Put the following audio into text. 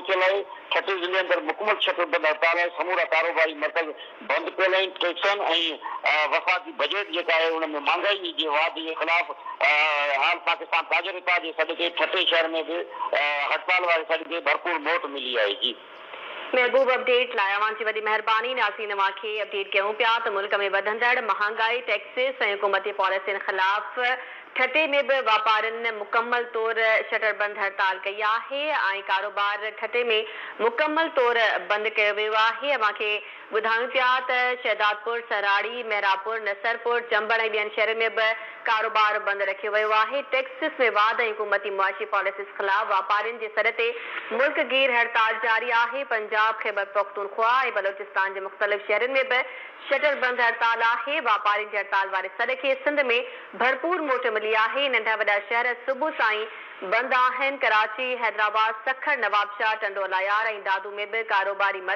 پهتل آهي، ٺٽي ضلعي اندر مڪمل شٽر بند هڙتال آهي، سمورا ڪاروباري مرڪز بند پيل آهن، ٽيڪسن ۽ وفاقي بجيٽ جيڪا آهي ان ۾ مھانگائي جي واڌ جي خلاف آل پاڪستان تاجر اتحاد جي سڏ تي ٺٽي شهر ۾ به هڙتال واري سڏ کي ڀرپور موٽ ملي آهي جي. محبوب اپڊيٽ لاء اوهان جي وڏي مهرباني ناظرين اوهان کي اپڊيٽ ڪيون پيا ته ملڪ ۾ وڌندڙ مهانگائي ٽيڪسز ۽ حڪومتي پاليسين خلاف ٺٽي ۾ به واپارين مڪمل طور شٽر بند هڙتال ڪئي آهي ۽ ڪاروبار ٺٽي ۾ مڪمل طور بند ڪيو ويو آهي اوهان کي ٻڌايون پيا ته شهدادپور، سهراڙي، محرابپور، نصرپور، چمبڙ ۽ ٻين شهرن ۾ به ڪاروبار بند رکيو ويو آهي، ٽيڪسز ۾ واڌ ۽ حڪومتي معاشي پاليسيز خلاف واپارين جي سڏ تي ملڪ گير هڙتال جاري آهي، پنجاب، خيبرپختونخوا ۽ بلوچستان جي مختلف شهرن ۾ به شٽر بند هڙتال آهي، واپارين جي هڙتال واري سڏ کي سنڌ ۾ ڀرپور موٽ ملي آهي، ننڍا وڏا شهر صبح سان ئي بند آهن، ڪراچي، حيدرآباد، سکر، نوابشاهه، ٽنڊو الهيار ۽ دادو ۾ به ڪاروباري مرڪز.